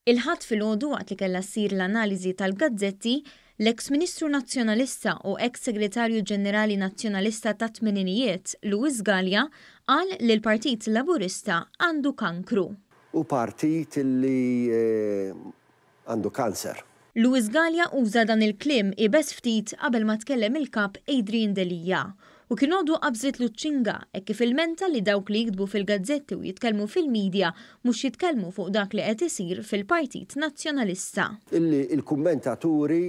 Il-Ħadd filgħodu waqt li kellha ssir l-analiżi tal-gazzetti, l-eks Ministru Nazzjonalista u eks Segretarju Ġenerali Nazzjonalista tat-tmeninijiet, Louis Galea, qal li l-Partit Laburista għandu kankru. Hu partit li għandu cancer. Louis Galea uża dan il-kliem iebes ftit qabel ma tkellem il-Kap Adrian Delia u kien għodu qabżitlu ċ-ċinga hekk kif ilmenta li dawk li jiktbu fil-gazzetti u jitkellmu fil-media mhux jitkellmu fuq dak li qed isir fil-Partit Nazzjonalista. Illi l-kummentaturi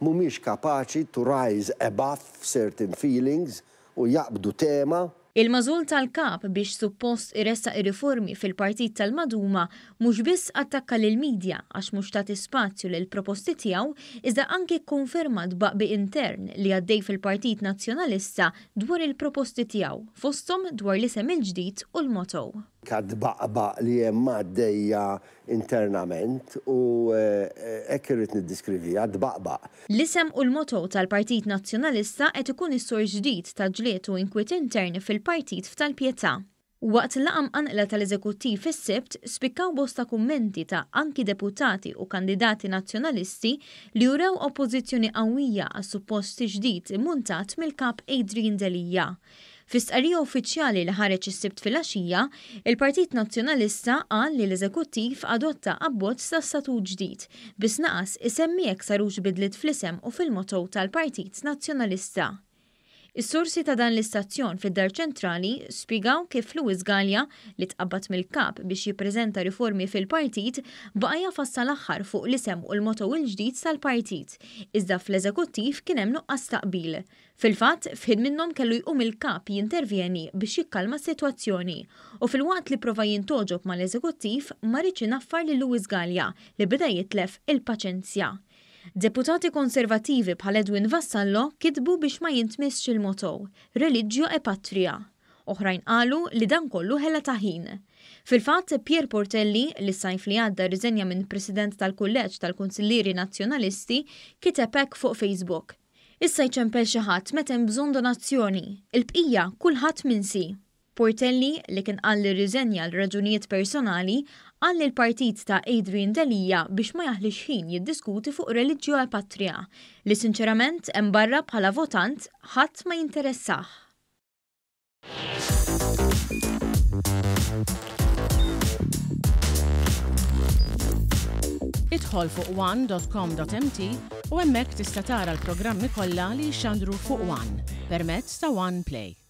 mhumiex kapaċi to rise above certain feelings u jaqbdu tema. Il-magħżul tal-Kap biex suppost iressaq ir-riformi fil-Partit tal-Maduma mhux biss attakka lill-media għax mhux tagħti spazju lill-proposti tiegħu iżda anki kkonferma tbaqbiq intern li għaddej fil-Partit Nazzjonalista dwar il-proposti tiegħu, fosthom dwar l-isem il-ġdid u l-motto. Tbaqbaq li hemm għaddejja internament u hekk irrid niddiskriviha, tbaqbaq. L-isem u l-motto tal-Partit Nazzjonalista qed ikun is-sors ġdid ta' ġlied u inkwiet intern fil-partit f'Tal-Pietà. Waqt laqgħa mqanqla tal-Eżekuttiv is-Sibt, spikkaw bosta kummenti ta' anki deputati u kandidati Nazzjonalisti li urew oppożizzjoni qawwija għas-suppost tiġdid immuntat mill-Kap Adrian Delia. Fi stqarrija uffiċjali li ħareġ is-Sibt filgħaxija, il-Partit Nazzjonalista qal li l-Eżekuttiv adotta abbozz ta' statut ġdid, biss naqas isemmi jekk sarux bidliet fl-isem u fil-motto tal-Partit Nazzjonalista. Is-sorsi ta' dan l-istazzjon fid-Dar Ċentrali spjegaw kif Louis Galea, li tqabbad mill-Kap biex jippreżenta riformi fil-partit, baqa' jagħfas sal-aħħar fuq l-isem u l-motto il-ġdid tal-partit, iżda fl-Eżekuttiv kien hemm nuqqas ta' qbil. Fil-fatt, f'ħin minnhom kellu jqum il-Kap jintervjeni biex jikkalma s-sitwazzjoni u filwaqt li pprova jintgħoġob mal-Eżekuttiv ma riedx inaffar lil Louis Galea li beda jitlef il-paċenzja. Deputati Konservattivi bħal Edwin Vassallo kitbu biex ma jintmissx il-motto, Religio e Patria. Oħrajn qalu li dan kollu ħela ta' ħin. Fil-fatt, Pierre Portelli, li s-sajf li għadda rriżenja minn President tal-Kulleġġ tal-Kunsillieri Nazzjonalisti, kiteb hekk fuq Facebook, Issa jċempel xi ħadd meta hemm bżonn donazzjoni, il-bqija kulħadd minsi. Portelli, li kien qal li rriżenja għal raġunijiet personali, qal lill-partit ta' Adrian Delia biex ma jaħlix ħin jiddiskuti fuq Religio e Patria, li sinċerament hemm barra bħala votant ħadd ma jinteressah. Idħol fuq one.com.mt u hemmhekk tista' tara l-programmi kollha li jixxandru fuq One permezz ta' One Play.